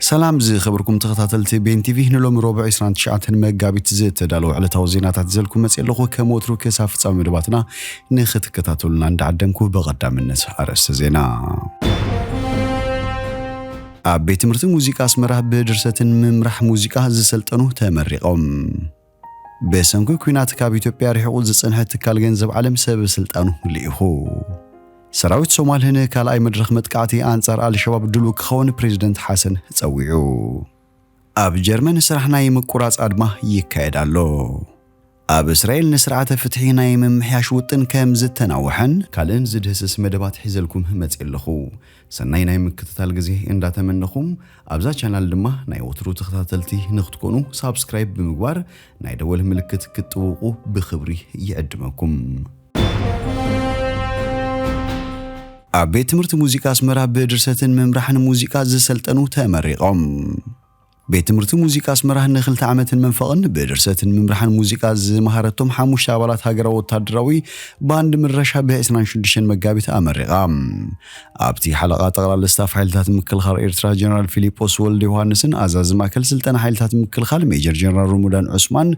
ሰላም ዝኸበርኩም ተኸታተልቲ ቤን ቲቪ፣ ንሎሚ ረቡዕ ዕስራን ትሽዓተን መጋቢት ዝተዳለወ ዕለታዊ ዜናታት ዘልኩም መጽእ ኣለኹ። ከም ወትሩ ክሳብ ፍጻሜ መደባትና ንኽትከታተሉና እንዳዓደምኩ፣ ብቐዳምነት ኣርእስተ ዜና። ኣብ ቤት ትምህርቲ ሙዚቃ ኣስመራ ብድርሰትን ምምራሕ ሙዚቃ ዝሰልጠኑ ተመሪቖም። ብሰንኪ ኲናት ካብ ኢትዮጵያ ርሒቑ ዝጸንሐ ትካል ገንዘብ ዓለም ሰብ ስልጣኑ ልኢኹ። ሰራዊት ሶማል ንካልኣይ መድረኽ መጥቃዕቲ ኣንጻር ኣልሸባብ ድሉው ክኸውን ፕሬዚደንት ሓሰን ጸዊዑ። ኣብ ጀርመን ስራሕ ናይ ምቁራጽ ኣድማ ይካየድ ኣሎ። ኣብ እስራኤል ንስርዓተ ፍትሒ ናይ ምምሕያሽ ውጥን ከም ዝተናውሐን ካልእን ዝድህስስ መደባት ሒዘልኩም መጽእ ኣለኹ። ሰናይ ናይ ምክትታል ግዜ እንዳተመነኹም፣ ኣብዛ ቻናል ድማ ናይ ወትሩ ተኸታተልቲ ንክትኮኑ ሳብስክራይብ ብምግባር ናይ ደወል ምልክት ክትጥውቑ ብኽብሪ ይዕድመኩም። ኣብ ቤት ትምህርቲ ሙዚቃ ኣስመራ ብድርሰትን ምምራሕን ሙዚቃ ዝሰልጠኑ ተመሪቖም። ቤት ትምህርቲ ሙዚቃ ኣስመራ ንክልተ ዓመትን መንፈቕን ብድርሰትን ምምራሕን ሙዚቃ ዝመሃረቶም ሓሙሽተ ኣባላት ሃገራዊ ወታደራዊ ባንድ ምረሻ ብ ዕስራን ሽዱሽተን መጋቢት ኣመሪቓ። ኣብቲ ሓለቓ ጠቕላሊ ስታፍ ሓይልታት ምክልኻል ኤርትራ ጀነራል ፊሊጶስ ወልደ ዮሃንስን ኣዛዚ ማእከል ስልጠና ሓይልታት ምክልኻል ሜጀር ጀነራል ሮሞዳን ዑስማን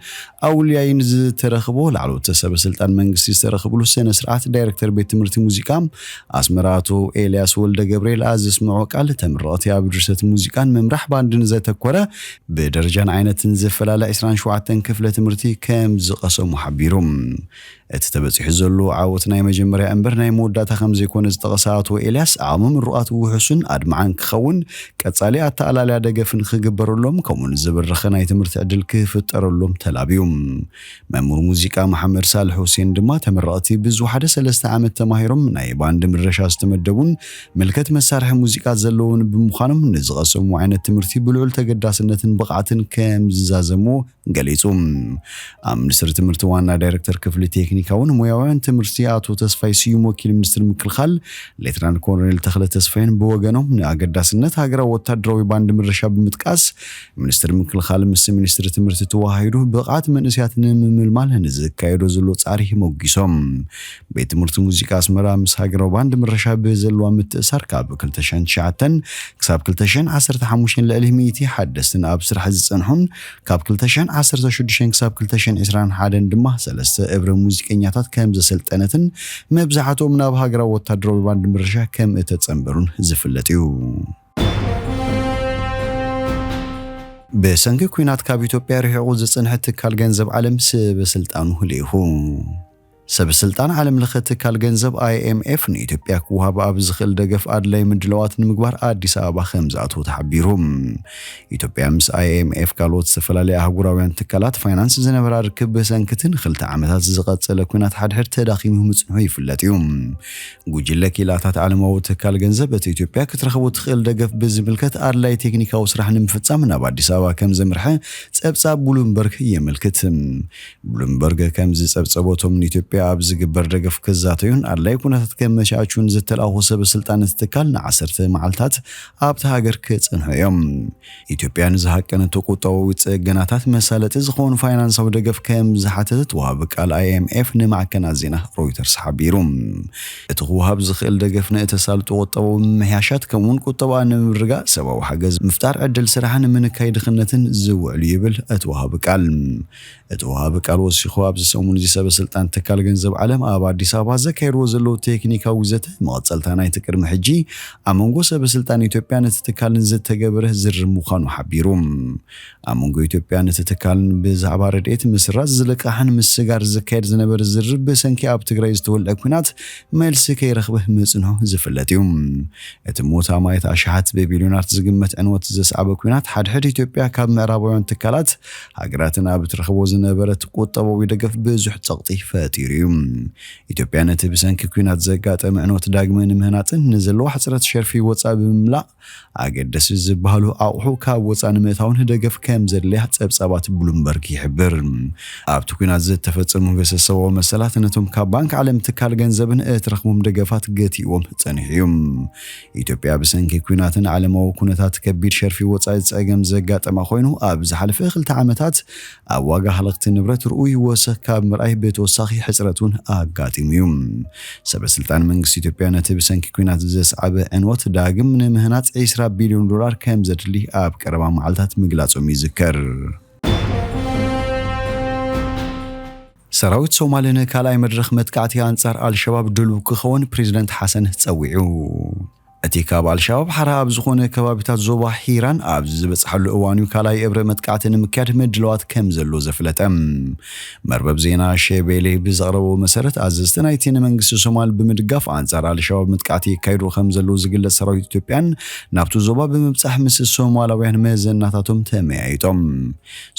ኣውልያይን ዝተረኽቦ ላዕለዎት ሰበ ስልጣን መንግስቲ ዝተረኽብሉ ስነ ስርዓት ዳይሬክተር ቤት ትምህርቲ ሙዚቃ ኣስመራ ኣቶ ኤልያስ ወልደ ገብርኤል ኣብ ዘስምዖ ቃል፣ ተመረቕቲ ኣብ ድርሰት ሙዚቃን ምምራሕ ባንድን ዘተኮረ ብደረጃን ዓይነትን ዝፈላለ ዕስራን ሸውዓተን ክፍለ ትምህርቲ ከም ዝቐሰሙ ሓቢሩ። እቲ ተበጺሑ ዘሎ ዓወት ናይ መጀመርያ እምበር ናይ መወዳእታ ከም ዘይኮነ ዝጠቐሰ ኣቶ ኤልያስ፣ ዓቕሚ ምሩቓት ውሑስን ኣድማዕን ክኸውን፣ ቀጻሊ ኣተኣላልያ ደገፍን ክግበረሎም፣ ከምኡውን ዝበረኸ ናይ ትምህርቲ ዕድል ክፍጠረሎም ተላብዩ። መምህር ሙዚቃ መሓመድ ሳልሕ ሁሴን ድማ፣ ተመረቕቲ ብዝወሓደ ሰለስተ ዓመት ተማሂሮም ናይ ባንድ ምረሻ ዝተመደቡን ምልከት መሳርሒ ሙዚቃ ዘለውን ብምዃኖም፣ ንዝቐሰምዎ ዓይነት ትምህርቲ ብልዑል ተገዳስነትን ብቕዓትን ከም ዝዛዘምዎ ገሊጹ። ኣብ ሚኒስትሪ ትምህርቲ ዋና ዳይሬክተር ክፍሊ ቴክኒካውን ሞያውያን ትምህርቲ ኣቶ ተስፋይ ስዩም፣ ወኪል ሚኒስትሪ ምክልኻል ሌተናል ኮሎኔል ተኽለ ተስፋይን ብወገኖም፣ ንኣገዳስነት ሃገራዊ ወታደራዊ ባንድ ምረሻ ብምጥቃስ፣ ሚኒስትሪ ምክልኻል ምስ ሚኒስትሪ ትምህርቲ ተወሃሂዱ ብቕዓት መንእሰያት ንምምልማል ንዝካየዶ ዘሎ ጻዕሪ ሞጊሶም። ቤት ትምህርቲ ሙዚቃ ኣስመራ ምስ ሃገራዊ ባንድ ምረሻ ብዘለዋ ምትእሳር፣ ካብ ክልተ ሽሕን ትሽዓተን ክሳብ ክልተ ሽሕን ዓሰርተ ሓሙሽተን ልዕሊ ሚእቲ ሓደስትን ኣብ ስራሕ ዝጸንሑን፣ ካብ ክልተ ሽሕን ዓሰርተ ሽዱሽተን ክሳብ ክልተ ሽሕን ዕስራን ሓደን ድማ ሰለስተ እብረ ሙዚቀኛታት ከም ዘሰልጠነትን፣ መብዛሕትኦም ናብ ሃገራዊ ወታደራዊ ባንድ ምረሻ ከም እተጸንበሩን ዝፍለጥ እዩ። ብሰንኪ ኲናት ካብ ኢትዮጵያ ርሒቑ ዝጸንሐ ትካል ገንዘብ ዓለም ሰብ ስልጣኑ ልኢኹ። ሰብ ስልጣን ዓለም ለኸ ትካል ገንዘብ ኣይ ኤም ኤፍ ንኢትዮጵያ ክወሃብ ኣብ ዝኽእል ደገፍ ኣድላይ ምድላዋት ንምግባር ኣዲስ ኣበባ ከም ዝኣተወ ተሓቢሩ። ኢትዮጵያ ምስ ኣይ ኤም ኤፍ ካልኦት ዝተፈላለዩ ኣህጉራውያን ትካላት ፋይናንስ ዝነበራ ርክብ ብሰንኪ እቲ ንክልተ ዓመታት ዝቐጸለ ኲናት ሓድሕድ ተዳኺሙ ምጽንሑ ይፍለጥ እዩ። ጉጅለ ክኢላታት ዓለማዊ ትካል ገንዘብ እቲ ኢትዮጵያ ክትረኽቦ ትኽእል ደገፍ ብዝምልከት ኣድላይ ቴክኒካዊ ስራሕ ንምፍጻም ናብ ኣዲስ ኣበባ ከም ዘምርሐ ጸብጻብ ብሉምበርግ የመልክት። ብሉምበርግ ከም ዝጸብጸቦ፣ እቶም ንኢትዮጵያ ኣብ ዝግበር ደገፍ ክዛተዩን ኣድላይ ኩነታት ከመቻቹን ዝተላእኹ ሰበ ስልጣን እቲ ትካል ንዓሰርተ መዓልታት ኣብቲ ሃገር ክጽንሑ እዮም። ኢትዮጵያ ንዝሃቀነቶ ቁጠባዊ ጽገናታት መሳለጢ ዝኾኑ ፋይናንሳዊ ደገፍ ከም ዝሓተተት ወሃቢ ቃል ኣይ ኤም ኤፍ ንማዕከናት ዜና ሮይተርስ ሓቢሩ። እቲ ክወሃብ ዝኽእል ደገፍ ንእተሳልጡ ቁጠባዊ ምምሕያሻት፣ ከምኡውን ቁጠባ ንምርጋእ፣ ሰብኣዊ ሓገዝ ምፍጣር፣ ዕድል ስራሕን ምንካይ ድኽነትን ዝውዕል ይብል እቲ ወሃቢ ቃል። እቲ ወሃቢ ቃል ወሲኹ፣ ኣብዚ ሰሙን እዚ ሰበ ስልጣን ትካል ገንዘብ ዓለም ኣብ ኣዲስ ኣበባ ዘካየድዎ ዘለዉ ቴክኒካዊ ዘተ፣ መቐጸልታ ናይቲ ቅድሚ ሕጂ ኣብ መንጎ ሰበ ስልጣን ኢትዮጵያን እቲ ትካልን ዝተገበረ ዝርርብ ምዃኑ ሓቢሩ። ኣብ መንጎ ኢትዮጵያን እቲ ትካልን ብዛዕባ ረድኤት ምስራዝ ዝልቃሕን ምስጋር ዝካየድ ዝነበረ ዝርርብ፣ ብሰንኪ ኣብ ትግራይ ዝተወልዐ ኲናት መልሲ ከይረኽበ ምጽንሑ ዝፍለጥ እዩ። እቲ ሞት ኣማኢት ኣሽሓት ብቢልዮናት ዝግመት ዕንወት ዘስዓበ ኲናት ሓድሕድ ኢትዮጵያ ካብ ምዕራባውያን ትካላት ሃገራትን ኣብ ትረኽቦ ዝነበረት ቁጠባዊ ደገፍ ብዙሕ ጸቕጢ ፈጢሩ እዩ። ኢትዮጵያ ነቲ ብሰንኪ ኲናት ዘጋጠመ ዕንወት ዳግመ ንምህናጽን ንዘለዋ ሕጽረት ሸርፊ ወጻኢ ብምምላእ ኣገደሲ ዝበሃሉ ኣቑሑ ካብ ወጻኢ ንምእታውን ደገፍ ከም ዘድልያ ጸብጻባት ብሉምበርግ ይሕብር። ኣብቲ ኲናት ዝተፈጸሙ ገሰሰቦ መሰላት ነቶም ካብ ባንክ ዓለም ትካል ገንዘብን እትረኽቦም ደገፋት ገቲዎም ጸኒሑ እዩ። ኢትዮጵያ ብሰንኪ ኲናትን ዓለማዊ ኩነታት ከቢድ ሸርፊ ወጻኢ ጸገም ዘጋጠማ ኮይኑ፣ ኣብ ዝሓለፈ ክልተ ዓመታት ኣብ ዋጋ ሃለኽቲ ንብረት ርኡይ ወሰኽ ካብ ምርኣይ ብተወሳኺ፣ ሕጽረት እውን ኣጋጢሙ እዩ። ሰበ ስልጣን መንግስቲ ኢትዮጵያ ነቲ ብሰንኪ ኲናት ዘስዓበ ዕንወት ዳግም ንምህናጽ ዕስራ ቢልዮን ዶላር ከም ዘድሊ ኣብ ቀረባ መዓልታት ምግላጾም ይዝከር። ሰራዊት ሶማል ንካልኣይ መድረኽ መጥቃዕቲ ኣንጻር ኣልሸባብ ድሉው ክኸውን ፕሬዚደንት ሓሰን ጸዊዑ። እቲ ካብ ኣልሸባብ ሓራ ኣብ ዝኾነ ከባቢታት ዞባ ሂራን ኣብዚ ዝበጽሓሉ እዋን እዩ ካልኣይ እብረ መጥቃዕቲ ንምክያድ ምድለዋት ከም ዘሎ ዘፍለጠ። መርበብ ዜና ሸቤሌ ብዘቕረቦ መሰረት፣ ኣዘዝቲ ናይቲ ንመንግስቲ ሶማል ብምድጋፍ ኣንጻር ኣልሸባብ መጥቃዕቲ የካይዱ ከም ዘለዉ ዝግለጽ ሰራዊት ኢትዮጵያን ናብቲ ዞባ ብምብጻሕ ምስ ሶማላውያን መዘናታቶም ተመያይጦም።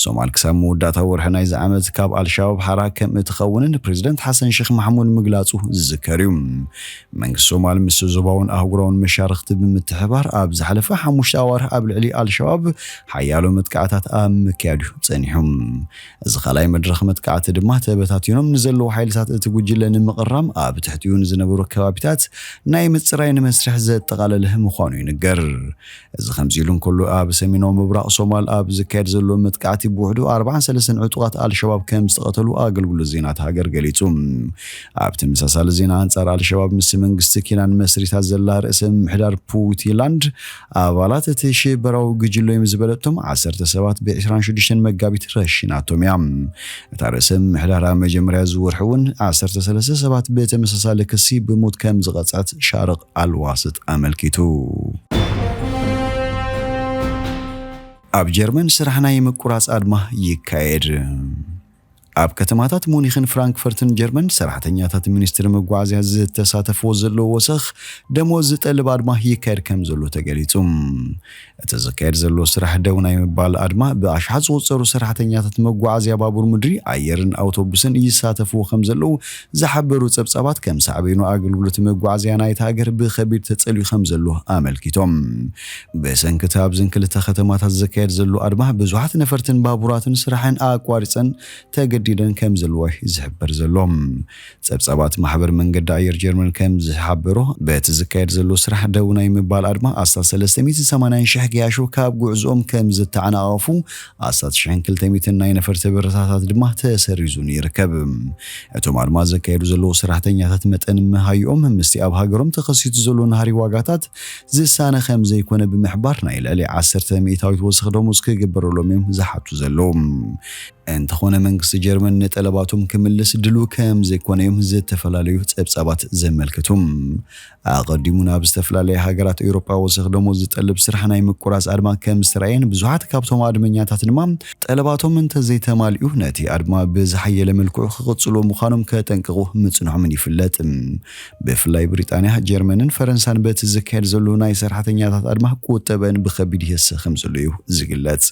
ሶማል ክሳብ መወዳእታ ወርሒ ናይዚ ዓመት ካብ ኣልሸባብ ሓራ ከም እትኸውንን ፕሬዚደንት ሓሰን ሼክ ማሕሙድ ምግላጹ ዝዝከር እዩ። መንግስቲ ሶማል ምስ ዞባውን ኣህጉራውን መሻርኽቲ ብምትሕባር ኣብ ዝሓለፈ ሓሙሽተ ኣዋርሕ ኣብ ልዕሊ ኣልሸባብ ሓያሎ መጥቃዕታት ኣብ ምክያዱ ጸኒሑ። እዚ ካልኣይ መድረኽ መጥቃዕቲ ድማ ተበታቲኖም ንዘለዉ ሓይልታት እቲ ጉጅለ ንምቕራም ኣብ ትሕቲኡ ንዝነበሩ ከባቢታት ናይ ምጽራይ ንመስርሕ ዘጠቓለለ ምዃኑ ይንገር። እዚ ከምዚ ኢሉ እንከሎ፣ ኣብ ሰሜናዊ ምብራቕ ሶማል ኣብ ዝካየድ ዘሎ መጥቃዕቲ ብውሕዱ ኣርባዓን ሰለስተን ዕጡቓት ኣልሸባብ ከም ዝተቐተሉ ኣገልግሎት ዜና እቲ ሃገር ገሊጹ። ኣብ ተመሳሳሊ ዜና፣ ኣንጻር ኣልሸባብ ምስ መንግስቲ ኪናን መስሪታ ዘላ ርእሰ ምምሕዳር ፑንትላንድ፣ ኣባላት እቲ ሽበራዊ ጉጅለ እዮም ዝበለቶም ዓሰርተ ሰባት ብ ዕስራን ሽዱሽተን መጋቢት ረሺናቶም እያ። እታ ርእሰ ምምሕዳር ኣብ መጀመርያ እዚ ወርሒ እውን ዓሰርተ ሰለስተ ሰባት ብተመሳሳሊ ክሲ ብሞት ከም ዝቐጽዐት ሻርቕ ኣልዋስጥ ኣመልኪቱ። ኣብ ጀርመን ስራሕ ናይ ምቁራጽ ኣድማ ይካየድ። ኣብ ከተማታት ሙኒኽን ፍራንክፈርትን ጀርመን ሰራሕተኛታት ሚኒስትሪ መጓዓዝያ ዝተሳተፍዎ ዘለዉ ወሰኽ ደሞዝ ዝጠልብ ኣድማ ይካየድ ከም ዘሎ ተገሊጹ። እቲ ዝካየድ ዘሎ ስራሕ ደው ናይ ምባል ኣድማ ብኣሽሓት ዝቑጸሩ ሰራሕተኛታት መጓዓዝያ ባቡር ምድሪ፣ ኣየርን ኣውቶቡስን ይሳተፍዎ ከም ዘለዉ ዝሓበሩ ጸብጻባት ከም ሳዕቤኑ ኣገልግሎት መጓዓዝያ ናይቲ ሃገር ብኸቢድ ተጸልዩ ከም ዘሎ ኣመልኪቶም። ብሰንኪ እቲ ኣብዘን ክልተ ከተማታት ዝካየድ ዘሎ ኣድማ ብዙሓት ነፈርትን ባቡራትን ስራሕን ኣቋሪጸን ተገዲደን ከም ዘለዋ እዩ ዝሕበር ዘሎ። ጸብጻባት ማሕበር መንገዲ ኣየር ጀርመን ከም ዝሓበሮ፣ በቲ ዝካየድ ዘሎ ስራሕ ደው ናይ ምባል ኣድማ ኣስታት ሰለስተ ሚእትን ሰማንያን ሽሕ ገያሾ ካብ ጉዕዝኦም ከም ዝተዓናቐፉ፣ ኣስታት ሽሕን ክልተ ሚእትን ናይ ነፈርቲ በረራታት ድማ ተሰሪዙ ይርከብ። እቶም ኣድማ ዘካየዱ ዘለዉ ሰራሕተኛታት መጠን መሃይኦም ምስቲ ኣብ ሃገሮም ተኸሲቱ ዘሎ ናህሪ ዋጋታት ዝሳነ ከም ዘይኮነ ብምሕባር፣ ናይ ልዕሊ ዓሰርተ ሚእታዊት ወሰኽ ደሞዝ ክግበረሎም እዮም ዝሓቱ ዘለዉ። እንተኾነ መንግስቲ ጀርመን ንጠለባቶም ክምልስ ድሉው ከም ዘይኮነ እዮም ዝተፈላለዩ ጸብጻባት ዘመልክቱ። ኣቐዲሙ ናብ ዝተፈላለያ ሃገራት ኤውሮጳ ወሰኽ ደሞዝ ዝጠልብ ስራሕ ናይ ምቁራጽ ኣድማ ከም ዝተራእየን ብዙሓት ካብቶም ኣድመኛታት ድማ ጠለባቶም እንተዘይተማልኡ ነቲ ኣድማ ብዝሓየለ መልክዑ ክቕጽሉ ምዃኖም ከጠንቅቑ ምጽንሖምን ይፍለጥ። ብፍላይ ብሪጣንያ፣ ጀርመንን ፈረንሳን በቲ ዝካየድ ዘሎ ናይ ሰራሕተኛታት ኣድማ ቁጠበን ብኸቢድ ይህሰ ከም ዘሎ እዩ ዝግለጽ።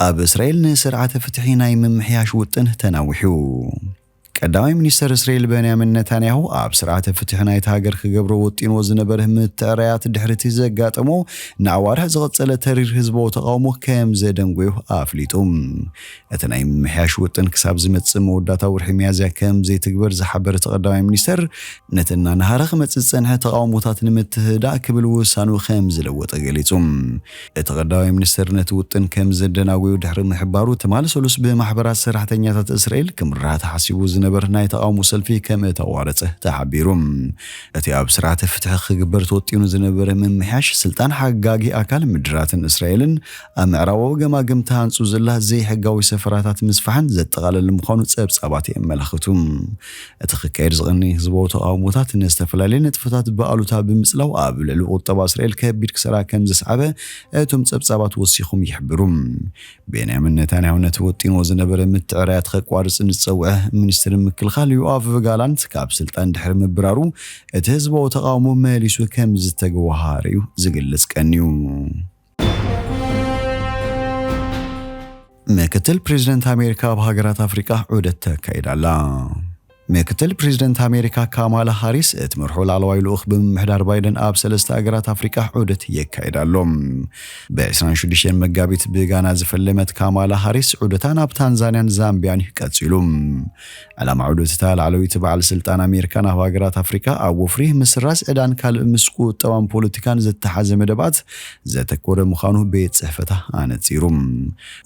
ኣብ እስራኤል ንስርዓተ ፍትሒ ናይ ምምሕያሽ ውጥን ተናዊሑ። ቀዳማይ ሚኒስተር እስራኤል በንያሚን ነታንያሁ ኣብ ስርዓተ ፍትሒ ናይቲ ሃገር ክገብሮ ወጢንዎ ዝነበረ ምትዕርያት ድሕሪቲ ዘጋጠሞ ንኣዋርሕ ዝቐጸለ ተሪር ህዝባዊ ተቓውሞ ከም ዘደንጎዮ ኣፍሊጡ። እቲ ናይ ምምሕያሽ ውጥን ክሳብ ዝመጽእ መወዳእታ ወርሒ ሚያዝያ ከም ዘይትግበር ዝሓበረ እቲ ቀዳማይ ሚኒስተር፣ ነቲ እናነሃረ ክመጽእ ዝጸንሐ ተቓውሞታት ንምትህዳእ ክብል ውሳኑ ከም ዝለወጠ ገሊጹ። እቲ ቀዳማይ ሚኒስተር ነቲ ውጥን ከም ዘደናጎዩ ድሕሪ ምሕባሩ፣ ትማሊ ሰሉስ ብማሕበራት ሰራሕተኛታት እስራኤል ክምራሕ ተሓሲቡ ዝነበረ ናይ ተቓውሞ ሰልፊ ከም እተቋረጸ ተሓቢሩ። እቲ ኣብ ስርዓተ ፍትሒ ክግበር ተወጢኑ ዝነበረ ምምሕያሽ ስልጣን ሓጋጊ ኣካል ምድራትን እስራኤልን ኣብ ምዕራባዊ ገማግም ተሃንጹ ዘላ ዘይሕጋዊ ሰፈራታት ምስፋሕን ዘጠቓለለ ምዃኑ ጸብጻባት የመላኽቱ። እቲ ክካየድ ዝቐነየ ህዝባዊ ተቓውሞታት ንዝተፈላለየ ንጥፈታት ብኣሉታ ብምጽላው ኣብ ልዕሊ ቁጠባ እስራኤል ከቢድ ክሳራ ከም ዘስዓበ እቶም ጸብጻባት ወሲኾም ይሕብሩ። ቤንያሚን ነታንያሁ ነቲ ወጢንዎ ዝነበረ ምትዕርያት ከቋርጽ ንዝጸውዐ ሚኒስትሪ ምክልኻል ዮኣቭ ጋላንት ካብ ስልጣን ድሕሪ ምብራሩ፣ እቲ ህዝባዊ ተቓውሞ መሊሱ ከም ዝተገዋሃረ እዩ ዝገልጽ ቀንዩ። ምክትል ፕሬዚደንት ኣሜሪካ ኣብ ሃገራት ኣፍሪቃ ዑደት ተካይዳ ኣላ። ምክትል ፕሬዚደንት ኣሜሪካ ካማላ ሃሪስ እትመርሖ ላዕለዋይ ልኡኽ ብምምሕዳር ባይደን ኣብ ሰለስተ ሃገራት ኣፍሪቃ ዑደት የካይድ ኣሎ። ብ26 መጋቢት ብጋና ዝፈለመት ካማላ ሃሪስ ዑደታ ናብ ታንዛንያን ዛምቢያን እዩ ቀጺሉ። ዕላማ ዑደትታ ላዕለዊት በዓል ስልጣን ኣሜሪካ ናብ ሃገራት ኣፍሪቃ ኣብ ወፍሪ፣ ምስራዝ ዕዳን ካልእ ምስ ቁጠባን ፖለቲካን ዝተሓዘ መደባት ዘተኮረ ምዃኑ ቤት ጽሕፈታ ኣነጺሩ።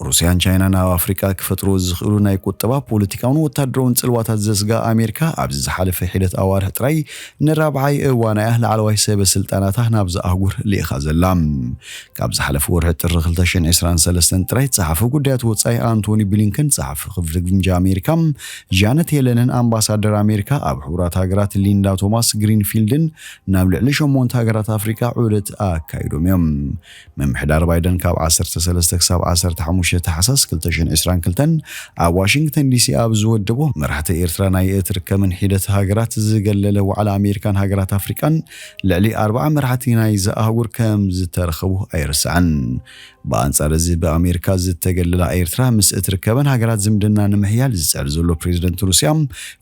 ሩስያን ቻይናን ኣብ ኣፍሪቃ ክፈጥርዎ ዝኽእሉ ናይ ቁጠባ፣ ፖለቲካውን ወታደራውን ጽልዋታት ዘስጋ ኣሜሪካ ኣብዚ ዝሓለፈ ሒደት ኣዋርሕ ጥራይ ንራብዓይ እዋና እያ ላዕለዋይ ሰበ ስልጣናታ ናብዚ ኣህጉር ልኢኻ ዘላ። ካብ ዝሓለፈ ወርሒ ጥሪ ክልተ ሽሕን ዕስራን ሰለስተን ጥራይ ጸሓፊ ጉዳያት ወጻኢ ኣንቶኒ ብሊንከን፣ ጸሓፊ ክፍሊ ግምጃ ኣሜሪካ ጃነት የለንን ኣምባሳደር ኣሜሪካ ኣብ ሕቡራት ሃገራት ሊንዳ ቶማስ ግሪንፊልድን ናብ ልዕሊ ሸሞንተ ሃገራት ኣፍሪካ ዑደት ኣካይዶም እዮም። ምምሕዳር ባይደን ካብ ዓሰርተ ሰለስተ ክሳብ ዓሰርተ ሓሙሽተ ታሕሳስ ክልተ ሽሕን ዕስራን ክልተን ኣብ ዋሽንግተን ዲሲ ኣብ ዝወደቦ፣ መራሕቲ ኤርትራ ናይ እትርከበን ሒደት ሃገራት ዝገለለ ዋዕላ ኣሜሪካን ሃገራት ኣፍሪቃን፣ ልዕሊ ኣርብዓ መራሕቲ ናይዚ ኣህጉር ከም ዝተረኸቡ ኣይርሳዕን። ብኣንጻር እዚ፣ ብኣሜሪካ ዝተገለላ ኤርትራ ምስ እትርከበን ሃገራት ዝምድና ንምሕያል ዝጽዕር ዘሎ ፕሬዚደንት ሩስያ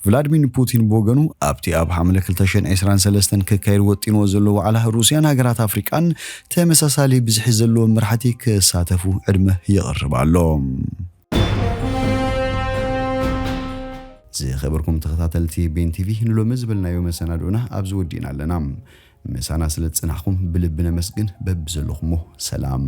ቭላድሚር ፑቲን ብወገኑ፣ ኣብቲ ኣብ ሓምለ ክልተ ሽሕን ዕስራን ሰለስተን ክካየድ ወጢንዎ ዘሎ ዋዕላ ሩስያን ሃገራት ኣፍሪቃን ተመሳሳሊ ብዝሒ ዘለዎም መራሕቲ ክሳተፉ ዕድመ ይቕርብ ኣሎ። ዝኸበርኩም ተኸታተልቲ ቤን ቲቪ፣ ንሎሚ ዝበልናዮ መሰናድኦና ኣብዚ ወዲእና ኣለና። ምሳና ስለ ዝጸናሕኩም ብልቢ ነመስግን። በብዘለኹሞ ሰላም።